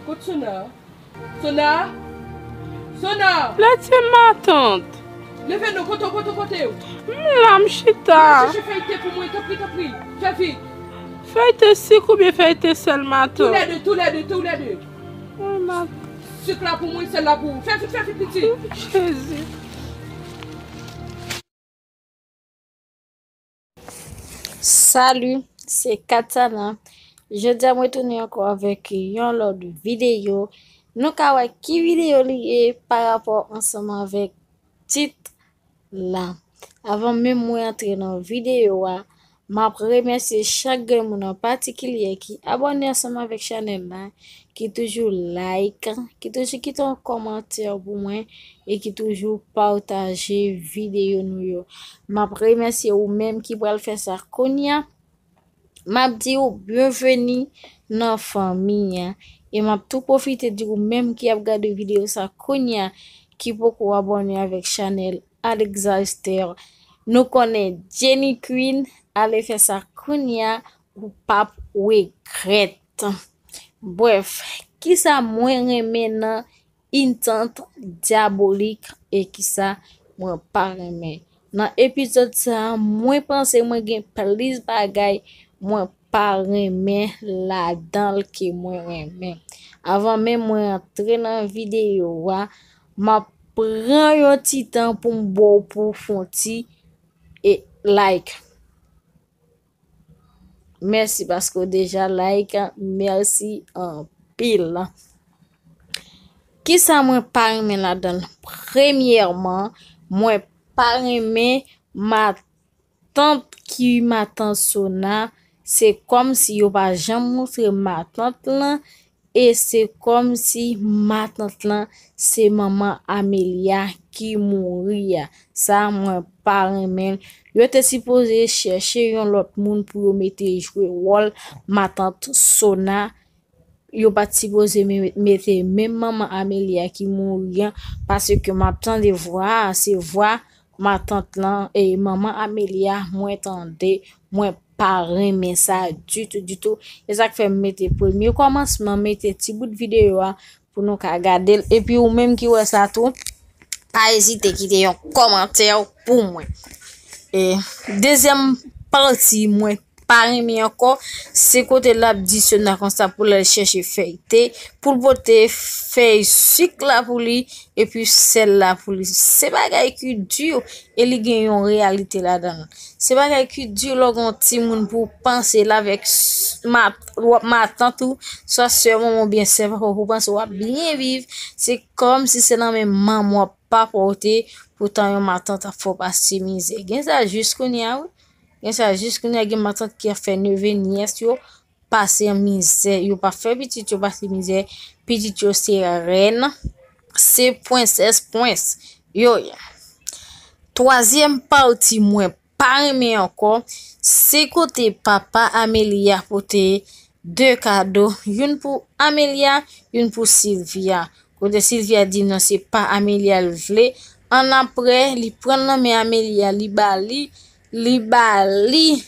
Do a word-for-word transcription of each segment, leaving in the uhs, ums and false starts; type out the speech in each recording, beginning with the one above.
Kot Sona? Sona? Sona! Lè se matant. Leve non, kote w, kote w, kote w? M la, m chita. Chèche fèy te pou mwen, tanpri, tanpri. Fè vit. Fèy te sik oubyen fèy te sèl matant? Toulède, toulède, toulède. Woy, ma Sik la pou mwen, sèl la pou ou. Fè vit, fè vit, pitit. Jezi. Salut, c'est Katana. Jodi a mwen tounen ankò avèk yon lòt videyo. Nou ka wè ki videyo li ye pa rapò ansanm avèk tit la. Avan menm mwen antre nan videyo a, m ap remèsye chak grenn moun an patikilye ki abòne ansanm avèk chanèl la, ki toujou like, ki toujou kite yon kòmantè pou mwen e ki toujou pataje videyo nou yo. M ap remèsye ou menm ki pral fè sa kounye a. M ap di w byenveni nan fanmi an. E m ap tou pwofite di w menm ki ap gade videyo sa kounye a, ki poko abòne avèk chanèl Alexa Esther. Nou konnen Jenny Queen, ale fè sa kounye a, ou p ap regrèt. Brèf, kisa mwen renmen nan Intent Diabolique e kisa mwen pa renmen? Nan epizòd sa a, mwen panse mwen gen plis bagay mwen pa renmen ladan l ke mwen renmen. Avan menm mwen antre nan videyo a, m ap pran yon ti tan pou m ba w pou w fè yon ti e like. Mèsi paske w deja like. Mèsi anpil. Kisa mwen pa renmen ladan l? Premyèman, mwen pa renmen matant ki matant Sona. Se kòmsi yo pa janm montre matant lan. E se kòmsi matant lan se manman Amelia ki mouri a. Sa a mwen pa renmen l. Yo te sipoze chèche yon lòt moun pou yo mete jwe wòl matant Sona. Yo pa t sipoze me- mete menm manman Amelia ki mouri an, paske m ap tande vwa a, se vwa matant lan e manman Amelia mwen tande, mwen pa renmen sa ditou, ditou. E sa k fè m mete premye kòmansman, mete ti bout videyo a pou nou ka gade l. Epi ou menm ki wè sa tou, pa ezite kite yon kòmantè pou mwen. E dezyèm pati mwen pa renmen ankò, se kote l ap di Sona konsa pou l al chèche fèy te, pou l pote fèy sik la pou li, epi sèl la pou li. Se bagay ki di, e li gen yon reyalite ladan l. Se bagay ki di lè w gen yon timoun pou w panse l avèk s- mat- w ap matant ou, swa sè manman oubyen sè papa w, pou w panse w ap byen viv. Se kòmsi se nan men manman w ap pa pòte, poutan yon matant ap fè w pase mizè. Gen sa jis kounye a, wi. Gen sa jis kounye a, gen matant ki ap fè neve nyès yo pase mizè. Yo pa fè pitit yo pase mizè. Pitit yo se rèn, se prensès, prens yo ye. Twazyèm pati mwen pa renmen ankò, se kote papa Amelia pote de kado, youn pou Amelia, youn pou Sylvia. Kote Sylvia di non, se pa Amelia l vle. Annapre, li pran l nan men Amelia, li ba li, li ba li.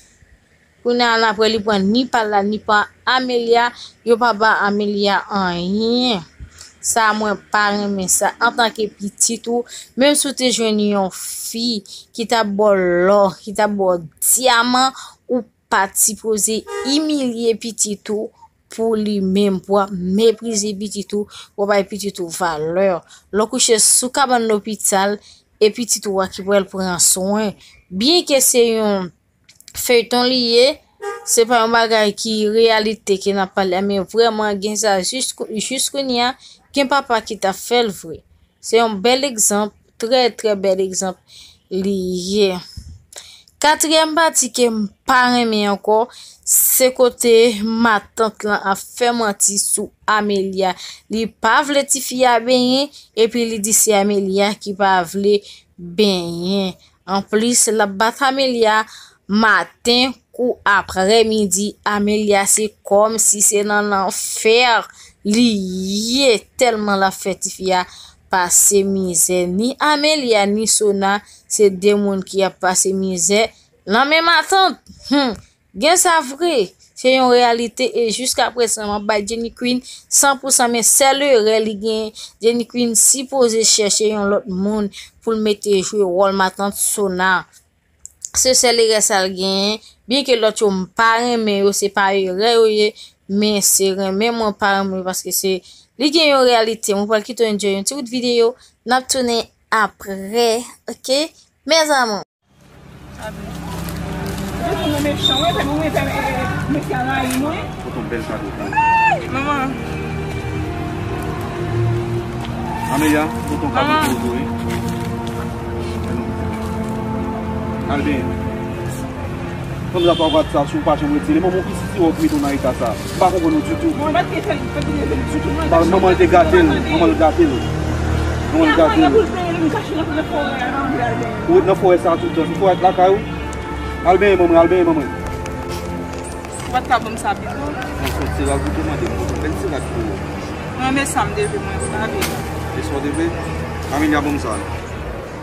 Kounye a, annapre, li pran ni pa l la, ni pa Amelia. Yo pa ba Amelia anyen. Sa mwen pa renmen sa. Antanke pitit ou, menm si w te jwenn yon fi ki t ap ba w lò, ki t ap ba w dyaman, ou pa t sipoze imilye pitit ou pou li menm, pou w ap meprize pitit ou, pou w bay pitit ou valè. Lè w kouche sou kabann lopital, e pitit ou a ki pral pran swen. Byenke se yon feyton li ye, se pa yon bagay ki reyalite ke n ap pale a, men vrèman gen sa jis kou- jis kounye a, gen papa ki t ap fè l vre. Se yon bèl egzanp, trè, trè bèl egzanp li ye. Katriyèm pati ke m pa renmen ankò, se kote matant lan ap fè manti sou Amelia. Li pa vle tifi a benyen, epi li di se Amelia ki pa vle benyen. Anplis, l ap bat Amelia maten kou aprèmidi. Amelia se kòmsi se nan lanfè li ye, tèlman l ap fè tifi a pase mizè. Ni Amelia, ni Sona, se de moun ki ap pase mizè nan men matant. Hum, gen sa vre. Se yon reyalite e jiska prezan m ap bay Jenny Queen san pou san, men sèl erè li genyen, Jenny Queen sipoze chèche yon lòt moun pou l mete jwe wòl matant Sona. Se sèl erè sa l genyen. Byenke lòt yo m pa renmen yo, se pa erè yo ye, men se renmen mwen pa renmen yo paske se li gen yon reyalite. Mwen pral kite w enjoy yon ti bout videyo, n ap tounen apre, oke? Mes amours. Mwen mechan, mwen fè, mwen fè, mwen fè rayi mwen. Tonton bèl kado pou ou. Manman. Amelia, tonton kado pou ou tou, wi. Al benyen. Fanm sa pa pral sa, si w pa janm retire. Manman w ki sisi wè w ki mete w nan eta sa. M pa konprann ou ditou. Bon, pa te fè, pa te fè ditou, non. Ba, manman l te gate l, manman l gate l. Manman l gate l. Ou ret nan forè sa tout tan. Se forè lakay ou? Al benyen manman, al benyen manman. Ou pa t ka ban m sa pito? Mwen se yon ti rad ou te mande m, mwen se yon ti rad pou ou. Mwen renmen sa m te vle mwen, sa vle. Se sa w te vle? Amelia, ban m sa.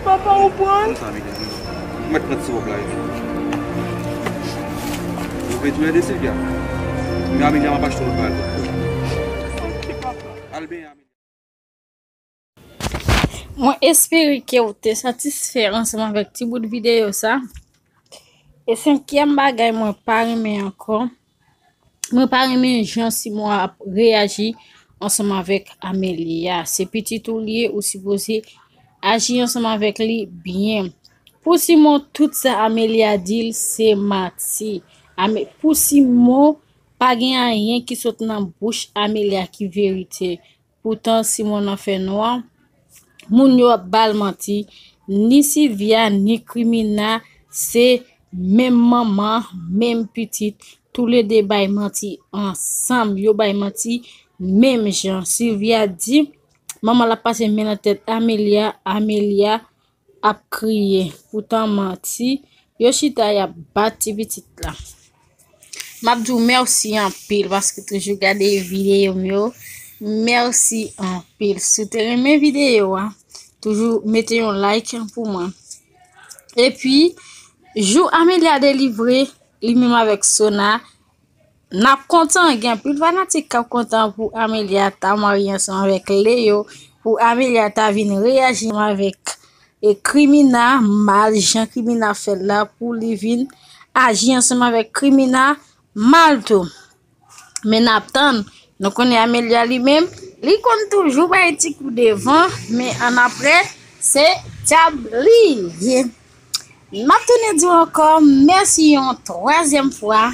Papa, ou pran? Ban m sa, Amelia. Ou mèt pran ti wòb la epi. Ou vle tounen de Sylvia. Men Amelia, m ap achte yon lòt bagay. Ok, papa. Al benyen Amelia. Mwen espere ke w te satisfè ansanm avèk ti bout videyo sa. E senkyèm bagay mwen pa renmen ankò, mwen pa renmen jan Simon ap reyaji ansanm avèk Amelia. Se pitit ou li ye, ou sipoze aji ansanm avèk li byen. Pou Simon, tout sa Amelia di l, se manti. Ame-, pou Simon, pa gen anyen ki sot nan bouch Amelia ki verite. Poutan, Simon nan fènwa, moun yo ap ba l manti. Ni Sylvia, ni Krimina, se menm manman, menm pitit. Toulede bay manti ansanm. Yo bay manti menm jan. Sylvia di, manman l ap pase men nan tèt Amelia. Amelia ap kriye. Poutan manti, yo chita y ap bat ti pitit la. M ap di w mèsi anpil paske toujou gade videyo m yo. Mèsi anpil. Si w te renmen videyo a, toujou mete yon like pou mwen. Epi, jou Amelia delivre, li menm avèk Sona, n ap kontan, gen anpil fanatik k ap kontan pou Amelia ta marye ansanm avèk Leo, pou Amelia ta vin reyaji ansanm avèk, e, Krimina, mal jan Krimina fè l la, pou li vin aji ansanm avèk Krimina, mal tou. Men n ap tann, nou konnen Amelia li menm, li konn toujou bay ti kou devan, men annapre, se dyab li ye. M ap tounen di w ankò mèsi yon twazyèm fwa,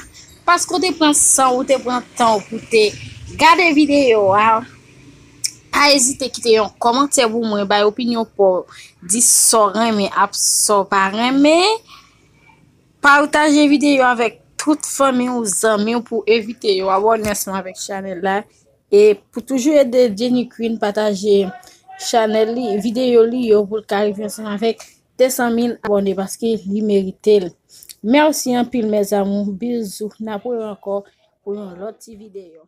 paske w te pran san w, w te pran tan w pou te gade videyo a. Pa ezite kite yon kòmantè pou mwen, bay opinyon pa w, di sa w renmen ak sa w pa renmen. Pataje videyo avèk tout fanmi w, zanmi w pou envite yo abòne ansanm avèk chanèl la. E pou toujou ede Jenny Queen pataje chanèl li, videyo li yo pou l ka rive ansanm avèk de san mil abòne paske li merite l. Mèsi anpil, mes amours. Bizou. N ap wè ankò pou yon lòt ti videyo.